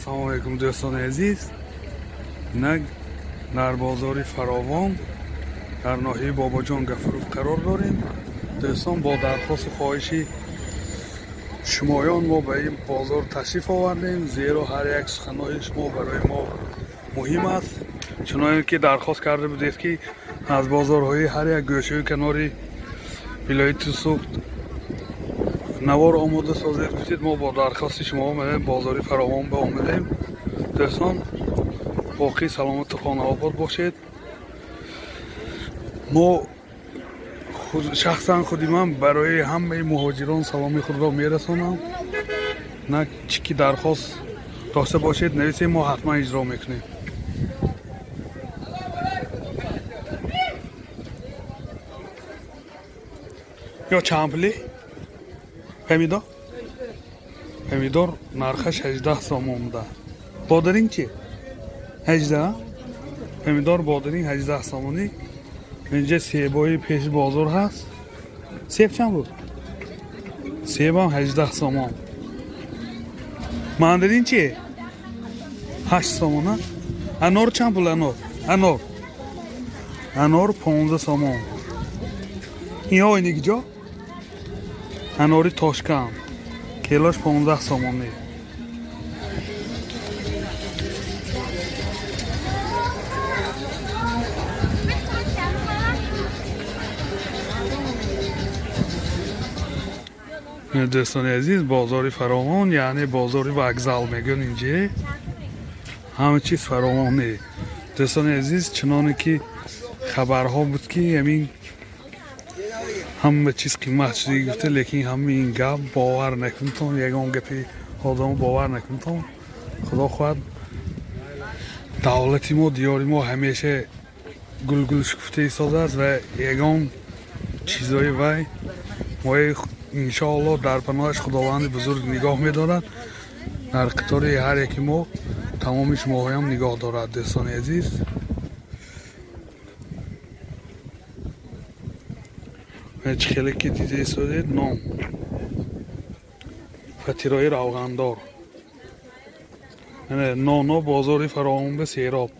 Салому алейкум, дӯстони азиз. Инак дар бозори Фаровон дар ноҳияи Бобоҷон Гафуров қарор дорем. Дӯстон, бо дархосту хоҳиши шумоён мо ба ин бозор ташриф овардем, зеро ҳар як суханҳои шумо барои мо муҳим аст. Чуноне ки дархост карда будед, ки аз бозорҳои ҳар як гӯшаю канори вилояти Суғд навор омода созед, гуфтед. Мо бо дархости шумо омадем, бозори Фаровон ба омадем. Дӯстон, боқӣ саломату хонаобод бошед. Мо шахсан худи ман барои ҳамаи муҳоҷирон саломи худро мерасонам. На чӣ ки дархост дошта бошед, нависем, мо ҳатман иҷро мекунем. Ё чанд пули помидор? Помидор нархаш 18 сомон буда. Бодиринг чи? 18. Помидор, бодиринг 18 сомонӣ. Инҷа себои пеши бозор ҳаст. Себ чанд буд? Себам 18 сомон. Мандарин чи? 8 сомона. Анор чанд пул? Анор, анор, анор 15 сомон. Инҳо инигиҷо анори Тошканд, килош 15 сомонӣ. Дӯстони азиз, бозори Фаровон, яъне бозори вокзал мегӯян, инҷе ҳама чиз фаровонӣ. Дӯстони азиз, чуноне ки хабарҳо буд, ки ҳамин ҳама чиз қимат шуда гуфта, лекин ҳамаи ин гап бовар накунтон, ягон гапи одамо бовар накунтон. Худо хоҳад, давлати мо, диёри мо ҳамеша гулгул шукуфта истодааст ва ягон чизои вай мои иншоалло дар паноҳаш Худованди бузург нигоҳ медорад. Дар қатори ҳар яки мо, тамоми шумоҳоям нигоҳ дорад, дӯстони азиз. Чӣ хеле ки дида истодед, нон, фатирои равғандор, ноно бозори Фаровон ба сероб.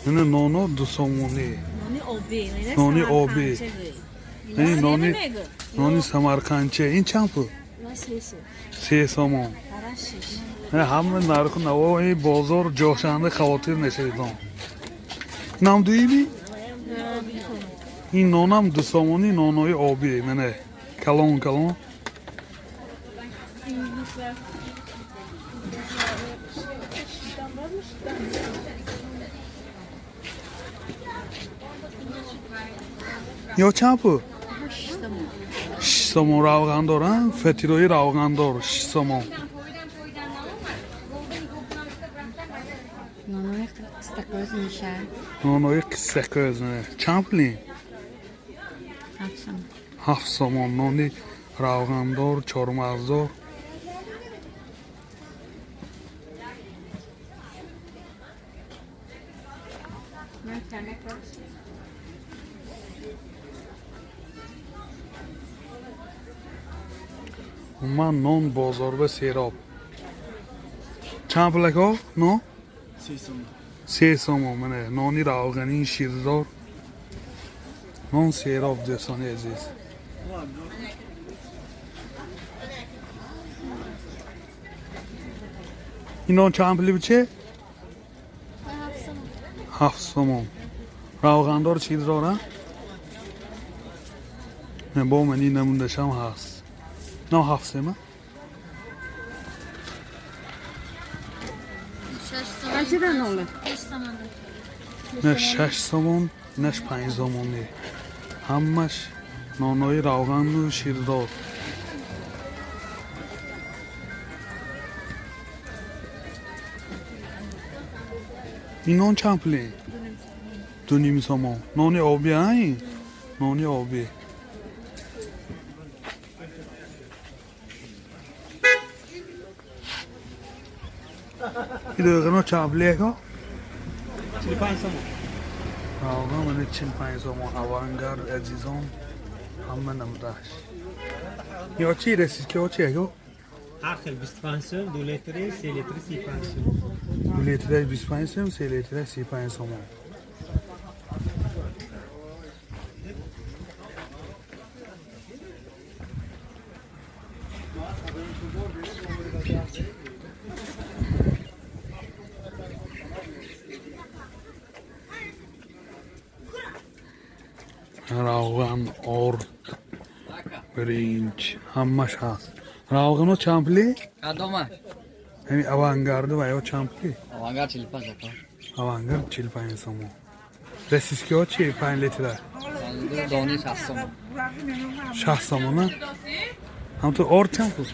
Ина ноно 2 сомонӣ. Нони обӣ. Нони, нони самарқандча. Ин чанд пул? 3 сомон. Ҳама нарху навои бозор ҷошанда, хавотир нашаведон. Инам дуиби, ин нонам 2 сомонӣ, нонои обӣ, мане, калон калон. Ё чанд пул? 6 сомон. Равғандор, фатирои равғандор 6 сомон. Нонои қиссакӯз меша. Нонои қиссакӯз чанд пули? 7 сомон. 7 сомон. Нони равғандор, чормағздор. Умуман, нон бозорба сероб. Чанд пул, ако, нон? 3 сомон. Мана нони равғании ширдор, нон сероб, дӯстони азиз. Ин нон чанд пули, биче? 7 сомон. Равғандор, ширдора. Бо мани намундашам ҳаст. Но ҳафт сема. Qanchadan oldi? На 6 сомон, наш 5 сомонӣ. Ҳамаш нонои равғану ширдор. Ин нон чанд пуле? 2.5 сомон. Нони обӣ, а, ин нони обӣ. Ин равғано чанд пуле, ако? 45 сомон. Равған мана 45 сомон. Авангард, азизон, ҳама намудаш. Ё чи расид ки чи яко? Ҳар хел 25 сом, 2 литри, 3 литри 35 сом. 2 литри 25 сом, 3 литри 35 сомон. Равған, орд, биринҷ, ҳамаш ҳаст. Равғано чанд пули? Кадома? Ҳами авангарду ва ё чанд пули? Авангард 45 ака. Авангард 45 сомон. Российскиҳо чи 5 литра? Дони 60 сомон. 60 сомона? Ҳамтур орд чанд пул?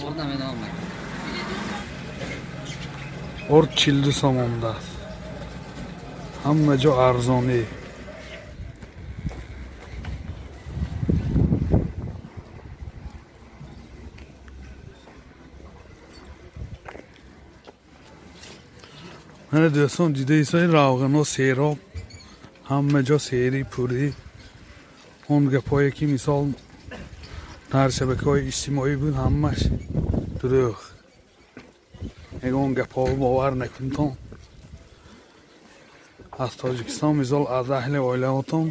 Орд намедонам. Орд 42 сомон будааст. Ҳама ҷо арзонӣ. Мана дӯстон, дидаисои равғано, сероб, ҳама ҷо сери пурӣ. Он гапҳое ки мисол дар шабакаҳои иҷтимоӣ буд, ҳамаш дурӯғ. Ягон гапҳо бовар накунтон. Аз Тоҷикистон мисол аз аҳли оилаотон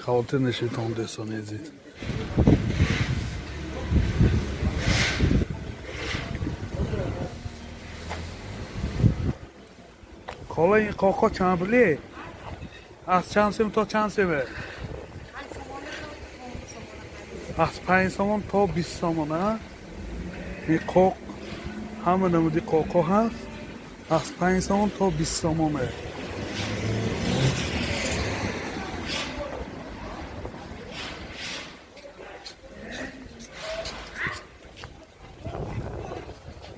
хавотир нашавитон, дӯстони азиз. Хола, ин қоқо чанд пуле? Аз чанд сем то чанд семе? Аз 5 сомон то 20 сомон, а? Ин қоқ, ҳама намуди қоқо ҳаст. Аз 5 сомон то 20 сомоне.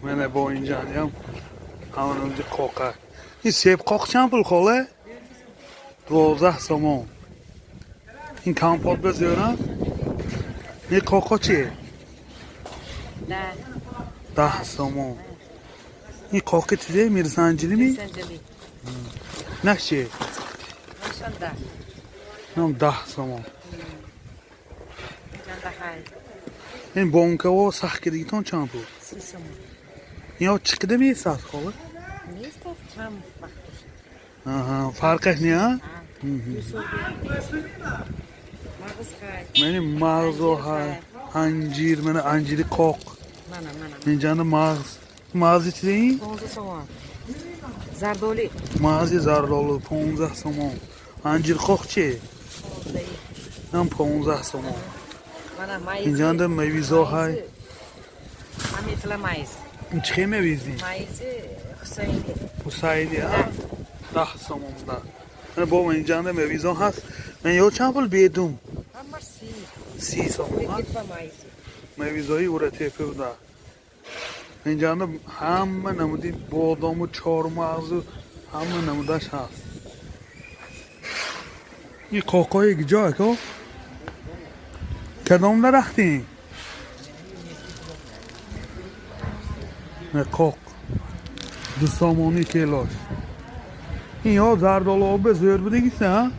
Мана бо инҷаниям ҳама намуди қоқа. Ин себқоқ чанд пул, хола? 12 сомон. Ин компот базёра? Ин қоқо чие? Да. 10 сомон. Ин қоқи чизе? Мирсанҷилими? Мирсанҷили. Нах чие? Нашон да. Нам 10 сомон. Чанда хай. Ин бонкаво сахт кардагитон чанд пул? 30 сомон. Ин чӣ қида месад, хола? Нест, чанд вақт бошад. Аҳа, фарқаш не, а? Мағз хай. Мани мағзо ҳай, анҷир, мана анҷири қоқ. Мана, мана. Инҷанда мағз. Мағзи чизе ин? 15 сомон. Зардоли. Мағзи зардолу 15 сомон. Анҷир қоқ чи? Нам 15 сомон. Мана майиз. Инҷанда мавизо ҳай. Ҳамин хела майиз. Ин чӣ мавизи? Майизи Ҳусайни. Ҳусайни, а? 10 сомон буда. Мана бо инҷанда мавизо ҳаст. Ман ё чанд пул бедум? Ҳамаш 30. 30 сомон, а? Тепа майизи. Мавизои уратепа буда. Инҷанда ҳама намуди бодому чормағзу ҳама намудаш ҳаст. Ин қоқои ҷо ако? Кадом дарахтин? Қоқ 2 сомонӣ килош. Ин ё зардолу обе зӯр будагист, а?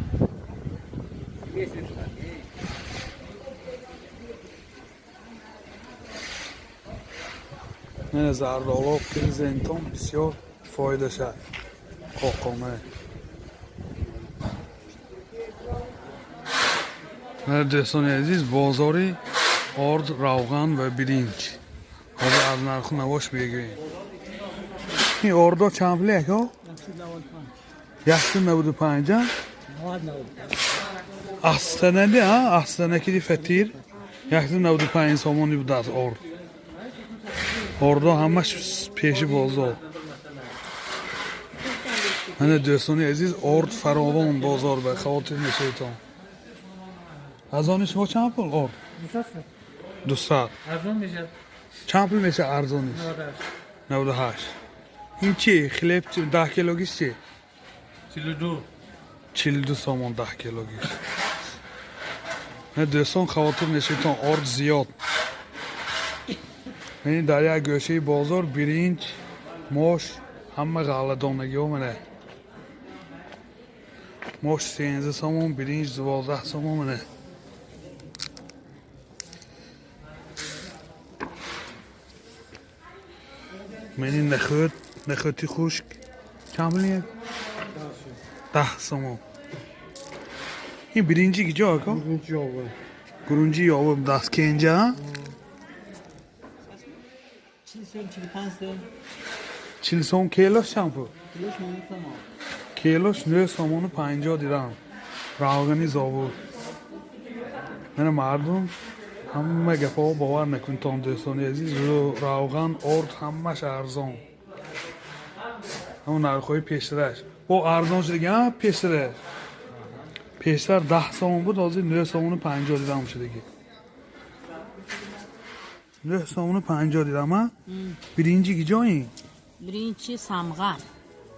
Мана зардолу об ки зентон бисёр фоидаша. Қоқома. Мана дӯстони азиз, бозори орд, равған ва биринҷ. Ҳозир аз нарху навош мегӯем. Ин ордо чанд пул яко? 195, а? Астанади, а? Астанакиди фатир 195 сомонӣ будааст орд. Ордо ҳамаш пеши бозор. Мана дӯстони азиз, орд фаровон бозор ба хавотир мешавитон. Аз они шумо чанд пул орд? 200. Арзон мешавад. Чанд пул мешавад арзониш? 98. Ин чи? Хлеб 10 килогиш чи? 42. 42 сомон 10 килогиш. Дӯстон, хавотир мешавитон, орд зиёд. Яъне дар як гӯшаи бозор биринҷ, мош, ҳама ғалладонагиҳо мана. Мош 13 сомон, биринҷ 12 сомон. Мана, мени нахӯд, нахӯди хушк чанд пул? 10 сомон. Ин биринҷи киҷо, ако? Гурунҷи ёва даст кенҷа. 40 сом, 45 сом. 40 сом. Келош чанд пул? Килош 9 сомон. Килош 9 сомону 50 дирам. Равғани зовуд. Мана, мардум, ҳама гапҳо бовар накунтон, дӯстони азиз. Равған, орд, ҳамаш арзон, ҳамон нархҳои пештараш бо арзон шудаган. Пештар 10 сомон буд, ҳозир 9 сомону 50 дирам шудаги. 9 сомону 50 дирам. А биринҷи киҷоин? Birinci Samğar.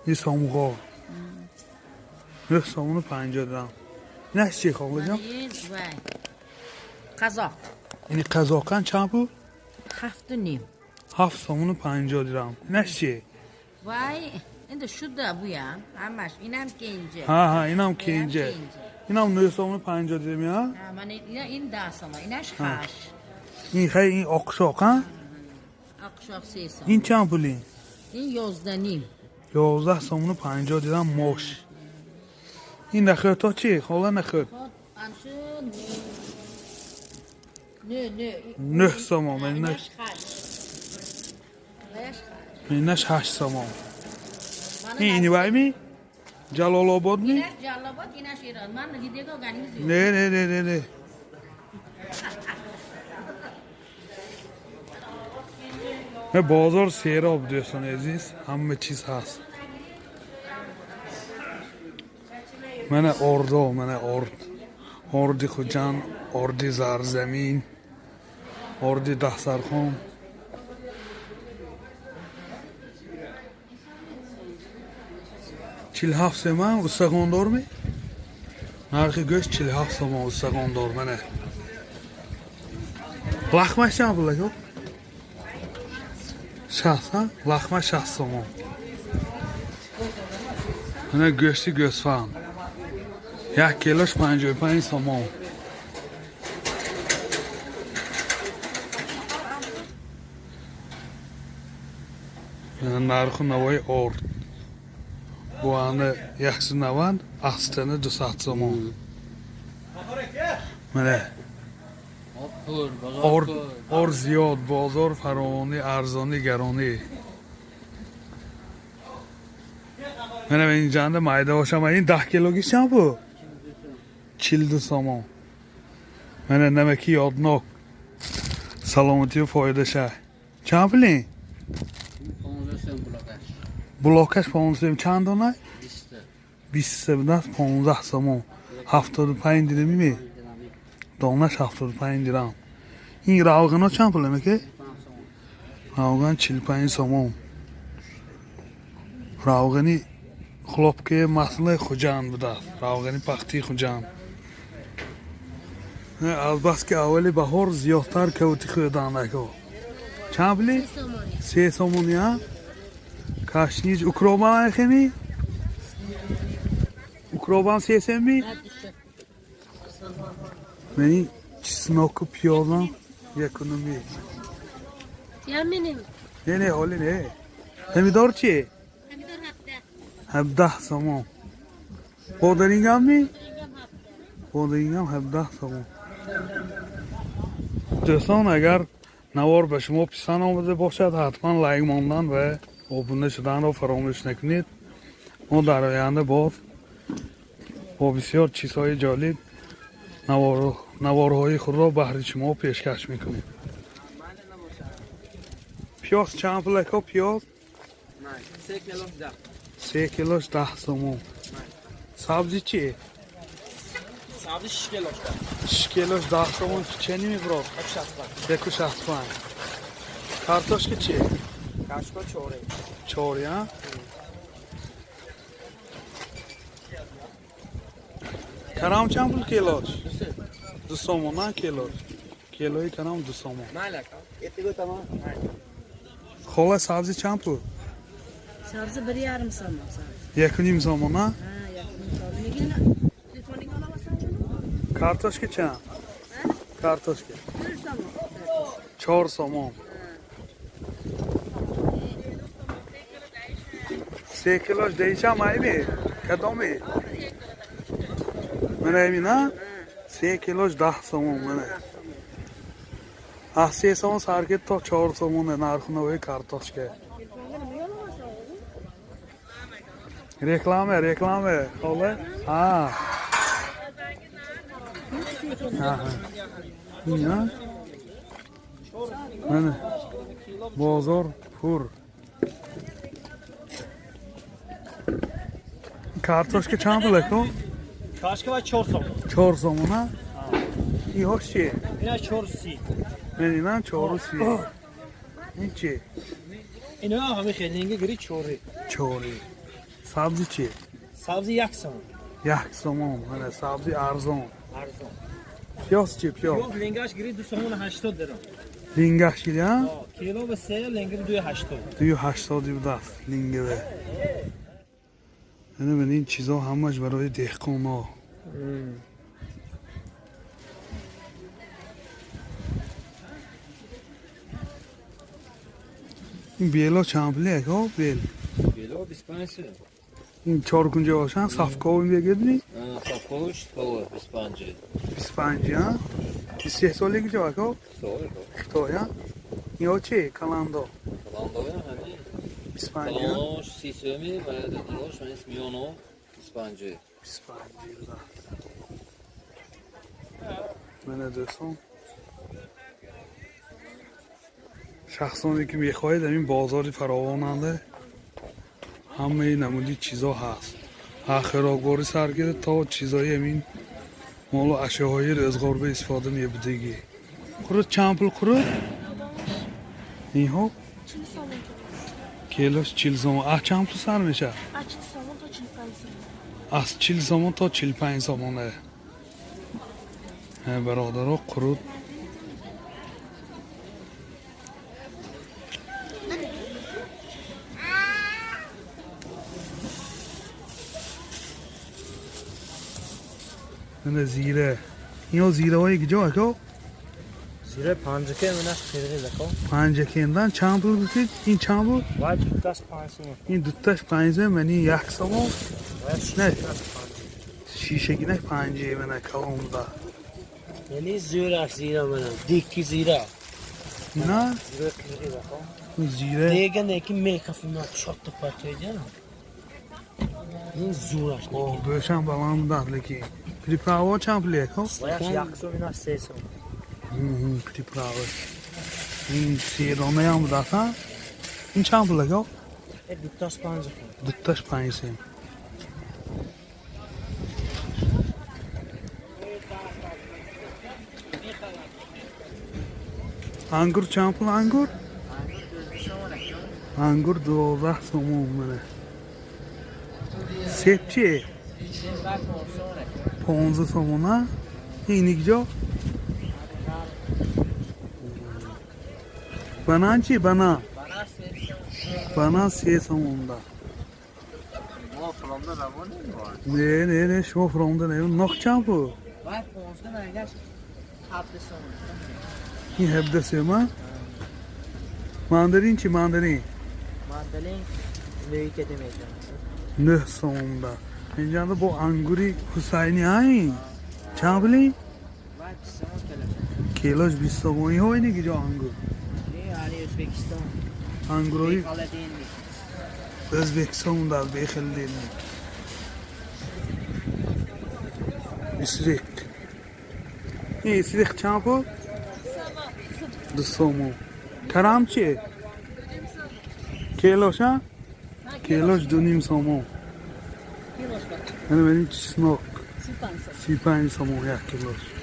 Ин Сомғор, 9 сомону 50 дирам. Инаш чи, холаҷон? Vay. Qazoq. Ини қазоқан чанд пул? 7,5. 7 сомону 50 дирам. Инаш чи? Vay, endi shuda bu ham. Hammasi. Inam kenja. Ҳа, инам кенҷа. Инам 9 сомону 50 дирам я. Ha, mana ин 10 сомон. Inash 8. Ин хай, ин оқшоқ, а? Oqshoq 3 сом. Ин чанд пули? Ин 11,5. 11 сомону 50 дирам мош. Ин нахӯдҳо чи, хола, нахӯд? Hop, ana shu ne ne. 9 сомон. Inash 8. Inash 8. Инаш 8 сомон. Mana Ин инивайми, Ҷалолободми? Inash Jalolobod, inash Eron. Mana videoga olganingiz yo'q. Не, не, не, не, не. Не, бозор сероб, дӯстони азиз, ҳама чиз ҳаст. Мана ордо, мана орд, орди Хуҷанд, орди Зарзамин, орди Даҳсархон. 47 сомон. Устахондорми? Нархи гӯшт 47 сомон, устахондор. Мана, лахмаш чанд пул, ако? 60, ҳа? Лахма 60 сомон. Мана, гӯшти гӯсфанд як килош 55 сомон. Мана, нарху навои орд буани 190, астани 200 сомон. Мана. Об пур, бозор Орд. пур. Орд зиёд, бозор фаровонӣ, арзонӣ, гаронӣ. Мана, инҷанда майда бошам. Ин 10 килоги чанд пул? 42 сомон. Мана, намаки ёднок, саломатию фоидаша. Чанд пулин? 15 сом булокаш. Блокаш 15 сом. Чанд дона? 20 та. 20 будааст, 15 сомон. 75 дирами ме? Донаш 75 дирам. Ин равғано чанд пул меке? 5 сом. Равған 45 сомон. Равғани хлопки маслаи Хуҷанд будааст, равғани пахтии Хуҷанд. Азбаски аввали баҳор зиёдтар кавути хӯрдан, ако. Чанд пули? 3 сомони. А кашнич, укроба мехеми? Укробам 3 семи. Мани чесноку пиёзам 1,5. Yaminim. Не, не, ҳоли не. Помидор чи? Pomidor 17. 17 сомон. Бодирингам ми? Bodringam 17. Бодирингам 17 сомон. Дӯстон, агар навор ба шумо писанд омада бошад, ҳатман лайк мондан ва обуна шуданро фаромӯш накунед. Мо дар оянда боз бо бисёр чизҳои ҷолиб наворҳои худро баҳри шумо пешкаш мекунем. Пиёз чанд пул, ако, пиёз? 3 килош 10. 3 килош 10 сомон. Сабзӣ чи? Сабзи 6 килош 10. 6 килош 10 сомон. Чени мебурод? 65. 1,65. Картошка чи? Картошка 4. Чори, а? Карам чанд пул килош? 2 сомон, на килош? Килои карам 2 сомон. Майли ака. Ertaga o'taman. Хола, сабзӣ чанд пул? Sabzi 1,5 somon sabzi. 1,5 сомон, а? Ha, 1,5 somon. Lekin Картошка чанд? Картошка 4 сомон. 3 килош дейчам айми кадоми? Мана ҳамина 3 килош 10 сомон. Мана, аз 3 сомон сар кед то 4 сомон нарху картошка. Реклама, реклама, хола. А ина mana, bozor pur. Картошка чанд пул, ако? Картошка ва 4 сом. 4 сомона. Иҳош чи? Ина 4,30. Ман ина 4,30. Ин чи? Ина ҳами хелинга гири чори. Чори. Сабзи чи? Сабзи 1 сом. 1 сомон. Мана, сабзи арзон. Арзон. Пиёз чи, пиёз? Пиёз ленгаш гири 2 сомон 80 дирам. Лингаш гири, а? Кило ба се, ленгири 2,80. 2,80 будаст лингаве. Ана, ман ин чизо ҳамаш барои деҳқонҳо. Ин бело чанд пуле, ако, бел? Бело 25 сом. Ин чоркунҷа бошанд, сафкови мегирди? Сафковиш 25. 25, а? 23 солаги ҷо, ако? Сол. Хитой, а? Иҳо чи, каландо? Каландоя ҳамин. 25, а? Калонош 30 сӯми ва додош ман миёно 25. 25. Мана, дӯстон, шахсоне ки мехоҳед, ҳамин бозори фаровонанда ҳамаи намуди чизо ҳаст, аз хӯрокворӣ сар гирифт то чизои ҳамин молу ашёҳои рӯзғорба истифода мебудагӣ. Қурут чанд пул, қурут? Инҳо килош 40 сомон. Аз чанд пул сар мешавад? Аз 40 сомон то 45 сомон. Аз 40 сомон то 45 сомоне, бародаро, қурут. Мана, зира. Ино зираҳои киҷо, ако? Зира Панҷаке, мана қирғиз, ако. Панҷакендан чанд пул гуфтед? Ин чанд буд? Вай дутташ 5 сомон. Ин дутташ 5 сом, мани 1 сомон. Вай Не. шишаш 5. Шишагинаш панҷе, мана, калон буда. Яъне зӯраш зира, мана дикки зира. Ина? Зира қирғиз, ако. Ин зира. Дега неки мекафима чотта партоида. Ин зӯраш. О, бӯшам баланд будад, лекин приправа чанд пул, ако? Ваяш 1 сом, инаш 3 сом. Приправа. Ин серонаям будад, ҳа? Ин чанд пул, ако? Э, дутташ 5, ако. Дутташ 5 сом. Ангур чанд пул, ангур? Ангур 12 сомон, мана. Себ чи? 15 сомона. Ини киҷо? Банан чи, банан? Банан 3 сомонда. Не, не, не, шумо фуромда не. Нок чанд пул? Вай 15, мангаш 17 сом. Ин 17 сема? Мандарин чи, мандарин? Мандарин нӯи када мешавад. 9 сомонда. Инҷанда бо ангури Ҳусайни айн. Чанд пули? Вай 20 сом килош. Килош 20 сомон. Иҳо ини киҷо ангур? Ин али Ӯзбекистон. Ангурои Холодильник. Ӯзбекистон дар бехелдени. Исриқ. Ин исриқ чанд пул? 2 сомон. Карам чи? Килош, а? Килош 2,5 сомон. Мана, ин чеснок. 35 сомон 1 килош.